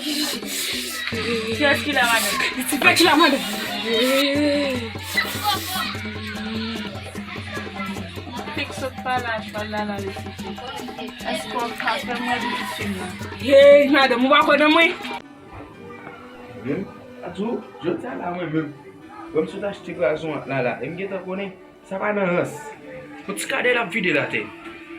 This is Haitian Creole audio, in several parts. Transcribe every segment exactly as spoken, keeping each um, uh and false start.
Kiyès ki la, madanm? Ti pè ki la, madanm. Fik sot pa la, chwal la, la, Lesife. Èske w ka fè mwen di ti fi m nan? Hey, madanm, ou pa kwè nan mwen? Menm, a tou, jodi a la, mwen menm. Mwen sot achte gazon an la, la. E m gentan konnen. Sa pa nan rans. Yon ti kadè l ap vide l atè.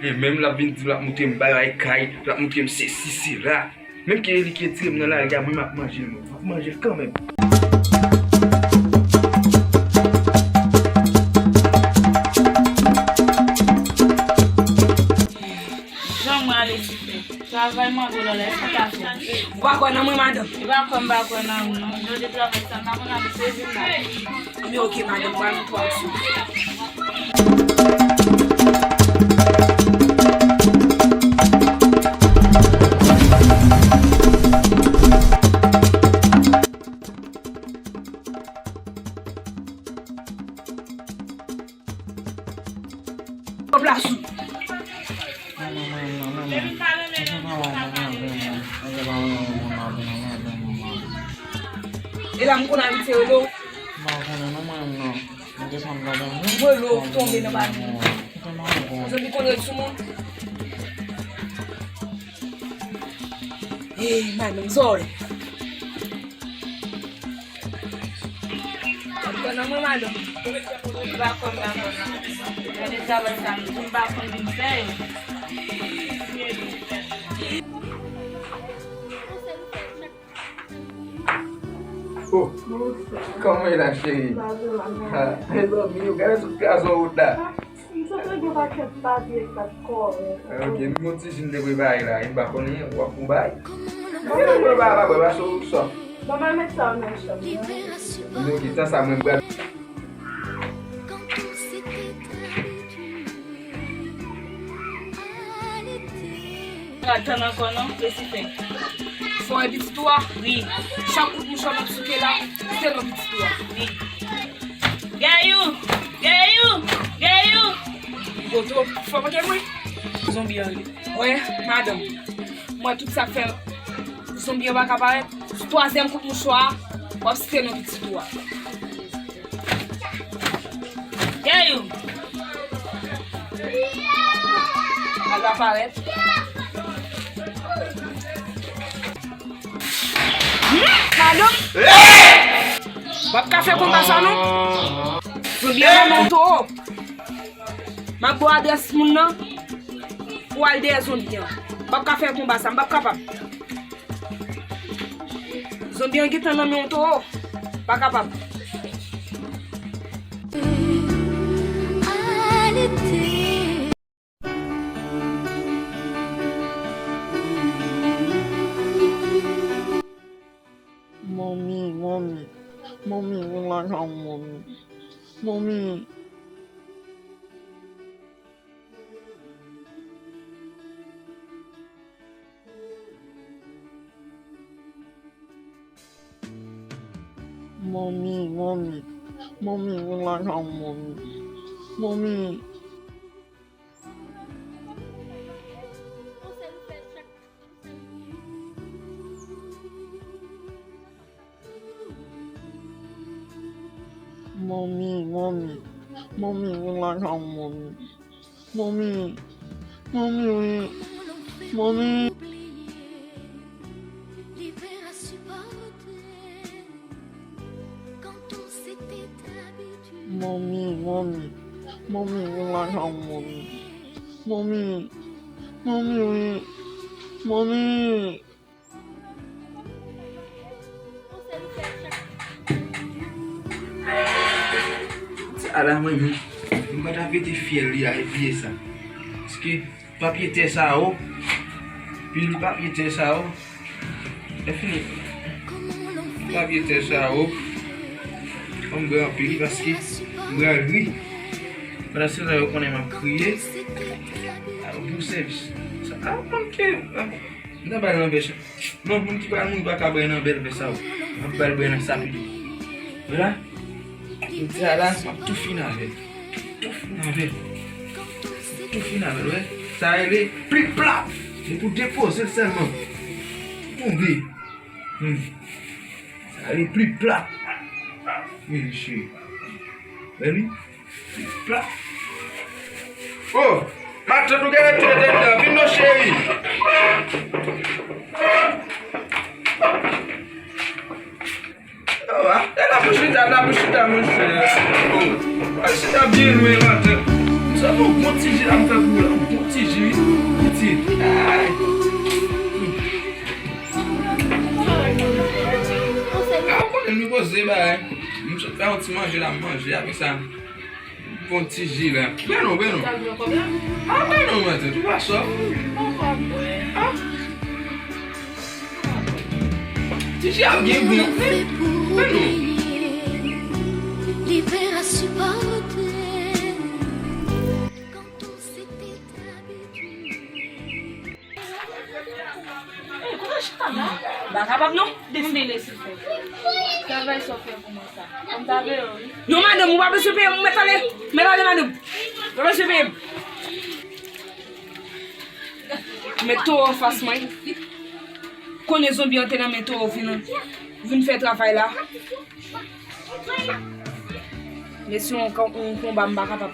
E menm l ap vin di l ap montre m bagay kay, l ap montre m sesi, sela. Menm ke li ki retire m nan lari a, mwen m ap manje l, mwen. M ap manje l kanmenm. Jan mwen ale sou fè. Travay mande w la, èske w ka fè? Ou pa kwè nan mwen, madanm? E pa kwè m pa kwè nan ou, non. Jan de travay sa, m pa konn ap sezi m la. Ebyen, oke, madanm, pral nou pran sou. Plas ou. E la m konn abitye rele w. M rele w tonbe nan pami. Zanmi konn ret sou moun. Ey, madanm, zòrèy. Ou pa kwè nan mwen, madanm? Ou pa kwè m pa kwè nan mwen? Gade travay sa, m di m pa konn vin fè yo. Oh, kòman e la, cheri? Ah, I love you. Gade tout gazon wout la. M sot lage yon pakèt papye kat kòrèk. Ah, ok, nou gon ti jus n te prepare la, e m pa konnen, w ap fon bay. Mwen menm mwen pa, pa bwè, paske w sòf. Bon, mwen met sa nan chanm nan. Ok, tan sa mwen pral. Pral tann ankò non, Lesife. Fò e pitit ou a? Wi. Chak kout mouchwa m ap souke la, se non pitit ou a. Wi. Gayou! Gayou! Gayou! Gwo twòp, fò pote mwen. Zonbi an ri. Wè, madanm. Mwen tout sa k fè zonbi an pa ka parèt. Sou twazyèm kout mouchwa a, w ap site non pitit ou a. Gayou! Al la parèt. Madanm! W ap ka fè konba sa non? Zonbi an nan men w towo. M ap ba w adrès moun nan pou w al dèyè zonbi an. W ap ka fè konba sa, m p ap kapab. Zonbi an gentan nan men w towo. Pa kapab. Manmi, manmi, manmi, vin lakay mwen, manmi. Manmi. Manmi, manmi, manmi, vin lakay mwen, manmi. Manmi. Manmi, manmi, manmi, vin lakay mwen, manmi. Manmi, manmi, wi. Manmi. Manmi, manmi, manmi, vin lakay mwen, manmi. Manmi, manmi, wi. Manmi. Ala mwen menm, m pa ta pete fyèl li a, e bliye sa. Paske papye tè sa yo, pil papye tè sa yo, e fini. Papye tè sa yo, fò m bwè anpil paske m pral ri. Pandan se tan yo konnen m ap kriye. A, bon sèvis. Sa, a, moun ki, a, m ta ba l nan bèch. Non, moun ki pral mouri pa ka bwè nan bèl vè sa yo. M ap ba l bwè nan sa pito. Vwala. Jodi a la, m ap tou fin avè l. Tou fin avè l. Tou fin avè l, wè. Sa rele plik plap. Se pou depoze l sèlman. Tonbe. Hmm. Sa li pli plat. Wi, cheri. Wè li? Pli plat. Oh, matant ou gen tou ete la. Vin non, cheri. Oh, ah, e la pou chita, la pou chita, monchè. Oh, al chita byen lwen, matant. M sot yon bon ti ji la, m fè pou ou la. Yon bon ti ji, wi. Pitit. Ay. Ah, ou konnen nou poze bagay. M sot fè yon ti manje la, m manje, apre sa. Bon ti ji la. Bwè non, bwè non. Sa gen pwoblèm? Ah, bwè non, matant, ou pa sòf. Ou pa bwè. Ah. Ti ji a byen bon. Bwè non. L'hiver à supporter quand on s'était habitué. Kote chita la? M pa kapab non. Desann. Travay sa w fè pou mwen sa. Kòm ta vle yo, wi. Non, madanm, ou pa bezwen peye m, ou mèt ale. Mèt ale, madanm. Ou pa bezwen peye m. Ou met towo anfas mwen. Konnen zonbi an te nan men towo vin, vin fè travay la. Men si yon, yon konba m pa kapab.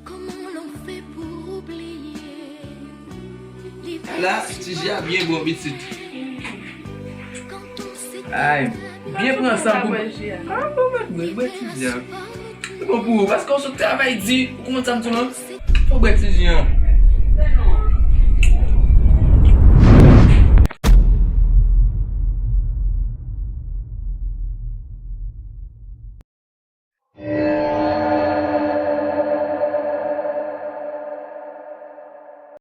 Comment l'on fait pour oublier les... La, ti ji a byen bon, pitit. Ay, byen pran san pou... Ah, bon, mwen, mwen, mwen, ti ji a. Se bon pou ou, paske w sot travay di, ou konprann sa m di w lan? Fò w bwè ti ji an.